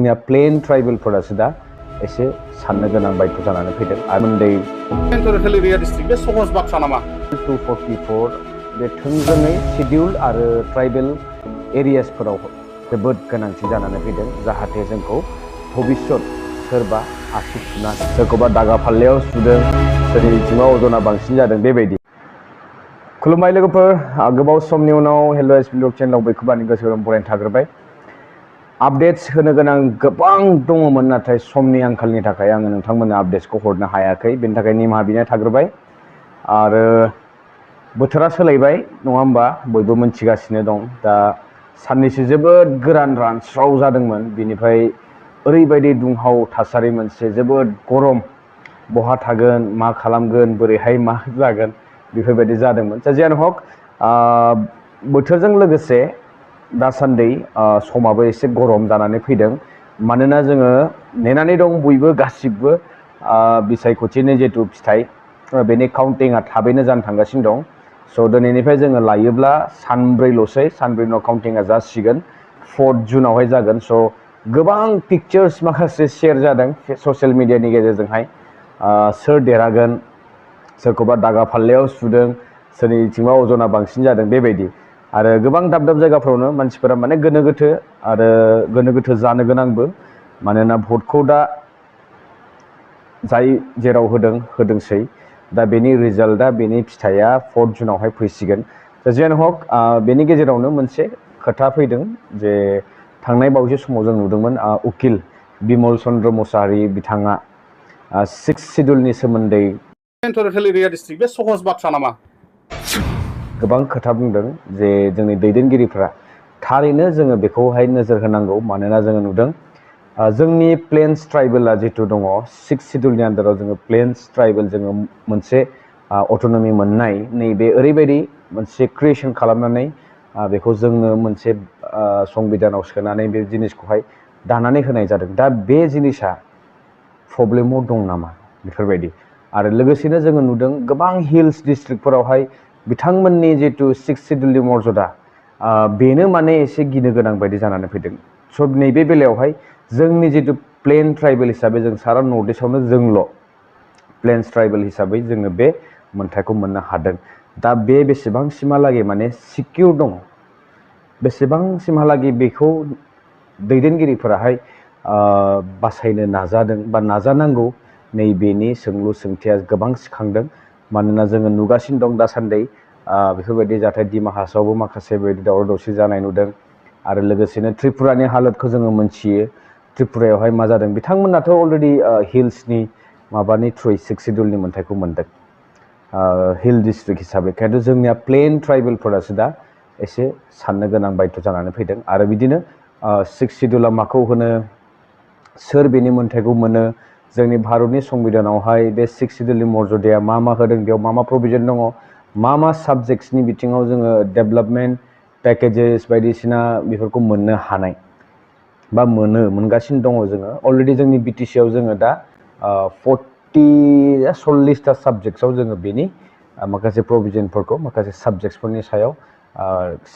जोंनिया प्लेन ट्राइबेलफोरासो दा एसे साननो गोनां बायथ' जानानै फैदों आरो मोनदै डिस्ट्रिक्ट बे सहज बाथ्रा नामा 244 बे थोंजोङै शिडिउल आरो ट्राइबेल एरियासफोराव जोबोद गोनांथि जानानै फैदों जाहाथे जोंखौ भबिष्यत सोरबा आसि थुना सोरखौबा दागा फाल्लायाव सुदों सोरनि बिथिङाव अजना बांसिन जादों बेबायदि खुलुमबाय लोगोफोर गोबाव समनि उनाव हेल' एस ब्लग चेनेलाव बयखौबो आंनि गोसो गोरबोनिफ्राय बरायना थाग्रोबाय आपडेट्स होनो गोनां गोबां दङमोन नाथाय समनि आंखालनि थाखाय आङो नोंथांमोननो आपडेट्सखौ हरनो हायाखै बेनि थाखाय निमाहा बिनाय थाग्रोबाय आरो बोथोरा सोलायबाय नङा होमबा बयबो मोनथिगासिनो दं दा साननैसो जोबोद गोरान रानस्राव जादोंमोन बिनिफ्राय ओरैबायदि दुंहाव थासारि मोनसे जोबोद गरम बहा थागोन मा खालामगोन बोरैहाय मा जागोन बेफोरबायदि जादोंमोन जियानो हक बोथोरजों लोगोसे दासान्दि समाबो एसे गरम जानानै फैदों मानोना जोङो नेनानै दं बयबो गासिबो बिसायख'थिनि जिहेतु फिथाइ बेनि काउन्टिंआ थाबैनो जानो थांगासिनो दं स' दिनैनिफ्राय जोङो लायोब्ला सानब्रैल'सै सानब्रै उनाव काउन्टिंआ जासिगोन 4 जुनावहाय जागोन स' गोबां पिक्चार्स माखासे शेयार जादों ससियेल मिडियानि गेजेरजोंहाय सोर देरहागोन सोरखौबा दागा फाल्लायाव सुदों सोरनि बिथिङाव अजना बांसिन जादों बेबायदि आरो गोबां दाब दाब जायगाफ्रावनो मानसिफोरा माने गोनो गोथो जानो गोनांबो मानोना भटखौ दा जाय जेराव होदोंसै दा बेनि रिजाल्टआ बेनि फिथाइया 4 जुनावहाय फैसिगोन जियानो हक बेनि गेजेरावनो मोनसे खोथा फैदों जे थांनाय बावैसो समाव जों नुदोंमोन उकिल बिमल चन्द्र मुसाहारि बिथाङा 6 शिडिउलनि सोमोन्दै डिस्ट्रिक्ट बे सहज बाथ्रा नामा गोबां खोथा बुंदों जे जोंनि दैदेनगिरिफ्रा थारैनो जोङो बेखौहाय नोजोर होनांगौ मानोना जोङो नुदों जोंनि प्लेन्स ट्राइबेला जितु दङ 6 शिडिउलनि आन्दाराव जोङो प्लेन्स ट्राइबेल जोङो मोनसे अट'नमि मोननाय नैबे ओरैबायदि मोनसे क्रिएसन खालामनानै बेखौ जोंनो मोनसे संबिधानाव सोनानै बे जिनिसखौहाय दानानै होनाय जादों दा बे जिनिसा प्रब्लेमाव दं नामा बेफोरबायदि आरो लोगोसेनो जोङो नुदों गोबां हिल्स डिस्ट्रिक्टफोरावहाय बिथांमोननि जितु 6 शिडिउलनि मर्यादा बेनो माने एसे गिनो गोनां बायदि जानानै फैदों स' नैबे बेलायावहाय जोंनि जितु प्लेन ट्राइबेल हिसाबै जों सारा नर्थ इस्टआवनो जोंल' प्लेन्स ट्राइबेल हिसाबै जोङो बे मोन्थायखौ मोननो हादों दा बे बेसेबांसिमहालागै माने सिकिउर दङ बेसेबांसिमहालागै बेखौ दैदेनगिरिफोराहाय बासायनो नाजादों बा नाजानांगौ नैबेनि सोंथिया गोबां सिखांदों मानोना जोङो नुगासिनो दं दासान्दि बेफोरबायदि जाथाय दिमा हासावबो माखासे बेबायदि दावराव दावसि जानाय नुदों आरो लोगोसेनो त्रिपुरानि हालोदखौ जोङो मोनथियो त्रिपुरायावहाय मा जादों बिथांमोनाथ' अलरेडि हिल्सनि माबानि थ्रुयै 6 शिडिउलनि मोन्थायखौ मोनदों हिल डिस्ट्रिक्ट हिसाबै खिन्थु जोंनिया प्लेन ट्राइबेलफोरासो दा एसे साननो गोनां बायथ' जानानै फैदों आरो बिदिनो 6 शिडिउला माखौ होनो सोर बेनि मोन्थायखौ मोनो जोंनि भारतनि संबिधानावहाय बे 6 शिडिउलनि मर्यादाया मा होदों बेयाव मा प्रभिजन दङ मा साबजेक्ट्सनि बिथिङाव जोङो डेभेलपमेन्ट पेकेजेस बायदिसिना बेफोरखौ मोननो हानाय बा मोनगासिनो दङ जोङो अलरेडि जोंनि बिटिसिआव जोङो दा 40-40टा साबजेक्ट्सआव जोङो बेनि माखासे प्रभिजनफोरखौ माखासे साबजेक्ट्सफोरनि सायाव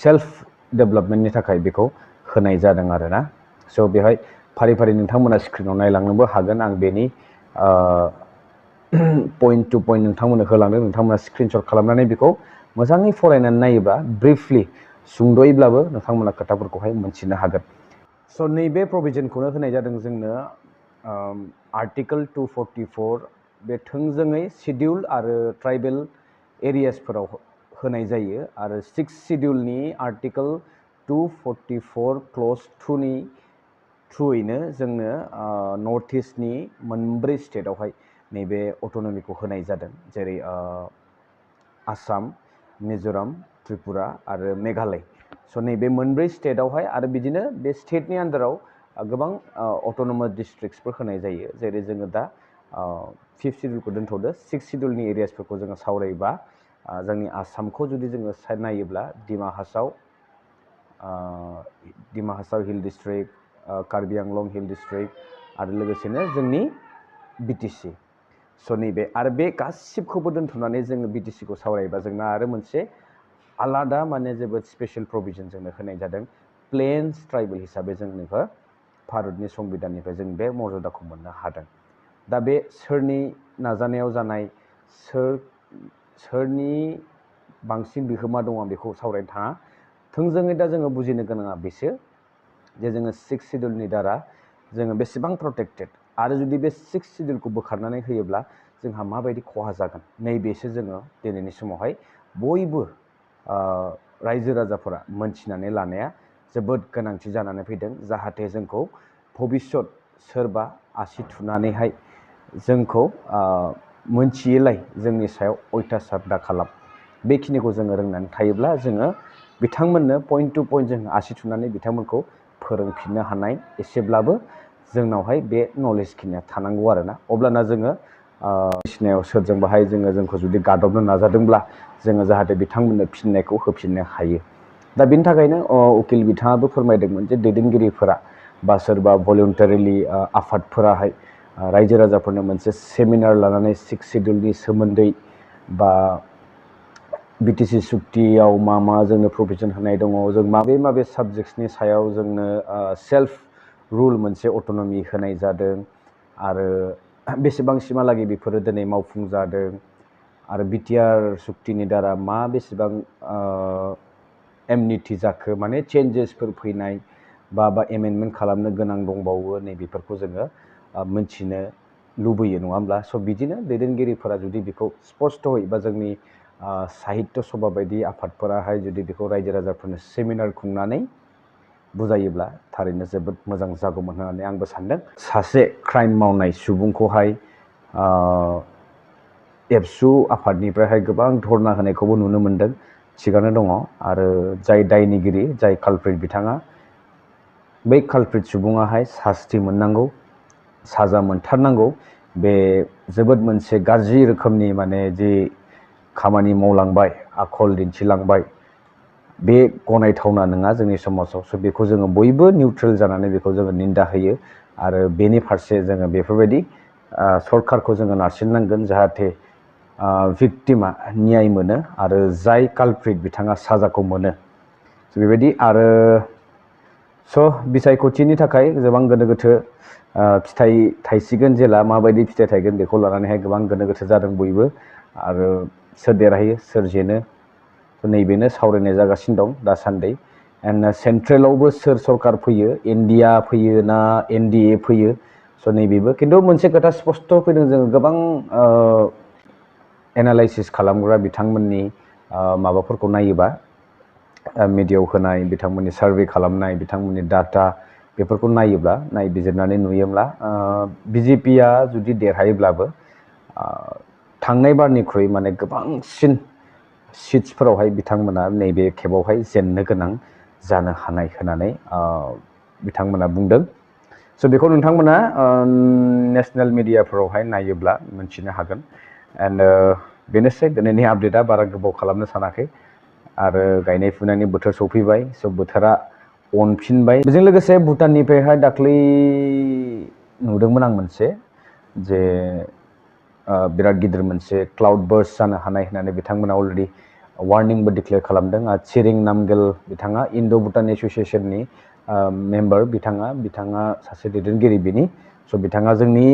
सेल्फ डेभेलपमेन्टनि थाखाय बेखौ होनाय जादों आरोना स' बेवहाय फारि फारि नोंथांमोना स्क्रिनाव नायलांनोबो हागोन आं बेनि पइन्ट टु पइन्ट नोंथांमोननो होलांदों नोंथांमोना स्क्रिनशट खालामनानै बेखौ मोजाङै फरायनानै नायोबा ब्रिफलि सुंद'यैब्लाबो नोंथांमोना खोथाफोरखौहाय मोनथिनो हागोन स' नैबे प्रभिजनखौनो होनाय जादों जोंनो आर्टिकोल 244 बे थोंजोङै शिडिउल आरो ट्राइबेल एरियासफोराव होनाय जायो आरो 6 शिडिउलनि आर्टिकोल 244 क्ल'ज 2 नि थ्रुयैनो जोंनो नर्थ इस्टनि मोनब्रै स्टेटआवहाय नैबे अट'नमिखौ होनाय जादों जेरै आसाम मिज'राम त्रिपुरा आरो मेघालय स' नैबे मोनब्रै स्टेटआवहाय आरो बिदिनो बे स्टेटनि आन्दाराव गोबां अट'नमास डिस्ट्रिक्टसफोर होनाय जायो जेरै जोङो दा 5th शिडिउलखौ दोनथ'दो 6 शिडिउलनि एरियासफोरखौ जोङो सावरायोबा जोंनि आसामखौ जुदि जोङो नायोब्ला Dima Hasao hill district Karbi Anglong hill district आरो लोगोसेनो जोंनि बिटिसि स' नैबे आरो बे गासिबखौबो दोनथ'नानै जोङो बिटिसिखौ सावरायोबा जोंना आरो मोनसे आलादा माने जोबोद स्पेशेल प्रभिजन जोंनो होनाय जादों प्लेन्स ट्राइबेल हिसाबै जोंनोबो भारतनि संबिधाननिफ्राय जों बे मर्यादाखौ मोननो हादों। दा बे सोरनि नाजानायाव जानाय सोरनि बांसिन बिहोमा दं आं बेखौ सावरायनो थाङा। थोंजोङै दा जोङो बुजिनो गोनाङा बेसो जे जोङो 6 सिड्युलनि दारा जोङो बेसेबां प्रटेक्टेड आरो जुदि बे 6 सिड्युलखौ बोखारनानै होयोब्ला जोंहा माबायदि खहा जागोन नैबेसो जोङो दिनैनि समावहाय बयबो रायजो राजाफोरा मोनथिनानै लानाया जोबोद गोनांथि जानानै फैदों, जाहाथे जोंखौ भबिष्यत सोरबा आसि थुनानैहाय जोंखौ मोनथियैलाय जोंनि सायाव अयथासार दा खालाम। बेखिनिखौ जोङो रोंनानै थायोब्ला जोङो बिथांमोननो पइन्ट टु पइन्ट जों आसि थुनानै बिथांमोनखौ फोरोंफिननो हानाय एसेब्लाबो जोंनावहाय बे नलेज खिनिया थानांगौ आरोना। अब्लाना जोङो बायदिसिनायाव सोरजोंबाहाय जोंखौ जुदि गादबनो नाजादोंब्ला जोङो जाहाथे बिथांमोननो फिननायखौ होफिननो हायो। दा बेनि थाखायनो उकिल बिथाङाबो फोरमायदोंमोन जे दैदेनगिरिफोरा बा सोरबा भलुन्टारिलि आफादफोराहाय रायजो राजाफोरनो मोनसे सेमिनार लानानै 6 सिड्युलनि सोमोन्दै बा बिटिसि सुक्तियाव मा जोंनो प्रभिजन होनाय दङ, जों माबे साबजेक्ट्सनि सायाव जोंनो सेल्फ रुल मोनसे अट'नमि होनाय जादों आरो बेसेबांसिमहालागै बेफोरो दिनै मावफुंजादों आरो बिटिआर सुक्तिनि दारा बेसेबां एमनिटि जाखो, माने चेन्जेसफोर फैनाय बा एमेन्डमेन्ट खालामनो गोनां दंबावो नैबेफोरखौ जोङो मिन्थिनो लुबैयो नङा होमब्ला। स' बिदिनो दैदेनगिरिफोरा जुदि बेखौ स्पस्थ'यै बा जोंनि साहित्य सभा बायदि आफादफोराहाय जुदि बेखौ रायजो राजाफोरनो सेमिनार खुंनानै बुजायोब्ला थारैनो जोबोद मोजां जागौमोन होननानै आंबो सानदों। सासे क्राइम मावनाय सुबुंखौहाय एबसु आफादनिफ्रायहाय गोबां धर्ना होनायखौबो नुनो मोनदों, थिगानो दङ। आरो जाय दायनिगिरि, जाय कालप्रिट बिथाङा, बै कालप्रिट सुबुङाहाय सास्ति मोननांगौ, साजा मोनथारनांगौ। बे जोबोद मोनसे गाज्रि रोखोमनि माने जि खामानि मावलांबाय, आखल दिन्थिलांबाय, बे गनायथावना नङा जोंनि समाजाव। स' बेखौ जोङो बयबो निउट्रेल जानानै बेखौ जोङो निन्दा होयो आरो बेनि फारसे जोङो बेफोरबायदि सरकारखौ जोङो नारसिननांगोन जाहाथे भिक्टिमा न्याय मोनो आरो जाय कालप्रिट बिथाङा साजाखौ मोनो। स' बेबायदि आरो बिसायख'थिनि थाखाय गोबां गोनो गोथो फिथाइ थाइसिगोन जेला माबायदि फिथाइ थायगोन बेखौ लानानैहाय गोबां गोनो गोथो जादों बयबो आरो सोर देरहायो सोर जेनो नैबेनो सावरायनाय जागासिनो दं दासान्दि। एन्ड सेन्ट्रेलावबो सोर सरकार फैयो, इन्डिया फैयो ना एनडिए फैयो। स' नैबेबो खिन्थु मोनसे खोथा स्पस्ट फैदों, जोङो गोबां एनालाइसिस खालामग्रा बिथांमोननि माबाफोरखौ नायोबा, मिडियायाव होनाय बिथांमोननि सार्भे खालामनाय बिथांमोननि डाटा बेफोरखौ नायोब्ला, नायबिजिरनानै नुयोब्ला बिजेपिया जुदि देरहायोब्लाबो थांनाय बारनिख्रुइ माने गोबांसिन सिट्सफोरावहाय बिथांमोना नैबे खेबावहाय जेननो गोनां जानो हानाय होननानै बिथांमोना बुंदों। स' बेखौ नोंथांमोना नेसनेल मिडियाफोरावहाय नायोब्ला मोनथिनो हागोन। एन्ड बेनोसै दिनैनि आपडेटआ, बारा गोबाव खालामनो सानाखै आरो गायनाय फुनायनि बोथोर सफैबाय। स' बोथोरा अनफिनबाय। बेजों लोगोसे भुटाननिफ्रायहाय दाख्लै नुदोंमोन आं मोनसे जे बिराद गिदिर मोनसे क्लाउड बार्स्ट जानो हानाय होननानै बिथांमोना अलरेडि वार्निंबो डिक्लेयार खालामदों। चिरिं नामगेल बिथाङा इन्ड' भुटान एस'सिएसननि मेम्बार, बिथाङा सासे दैदेनगिरि बिनि। स' बिथाङा जोंनि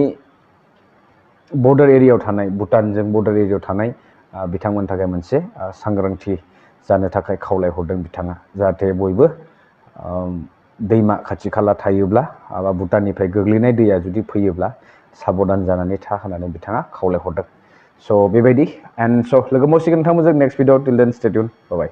बर्डार एरियायाव थानाय, भुटानजों बर्डार एरियायाव थानाय बिथांमोननि थाखाय मोनसे सांग्रांथि जानो थाखाय खावलायहरदों बिथाङा, जाहाथे बयबो दैमा खाथि खाला थायोब्ला बा भुटाननिफ्राय गोग्लैनाय दैया जुदि फैयोब्ला साबधान जानानै था होननानै बिथाङा खावलायहरदों। स' बेबायदि एन्ड स' लोगो मोनसिगोन नोंथांमोनजों नेक्स्ट भिडिअ। टिल देन स्टे टिउन, बाय बाय।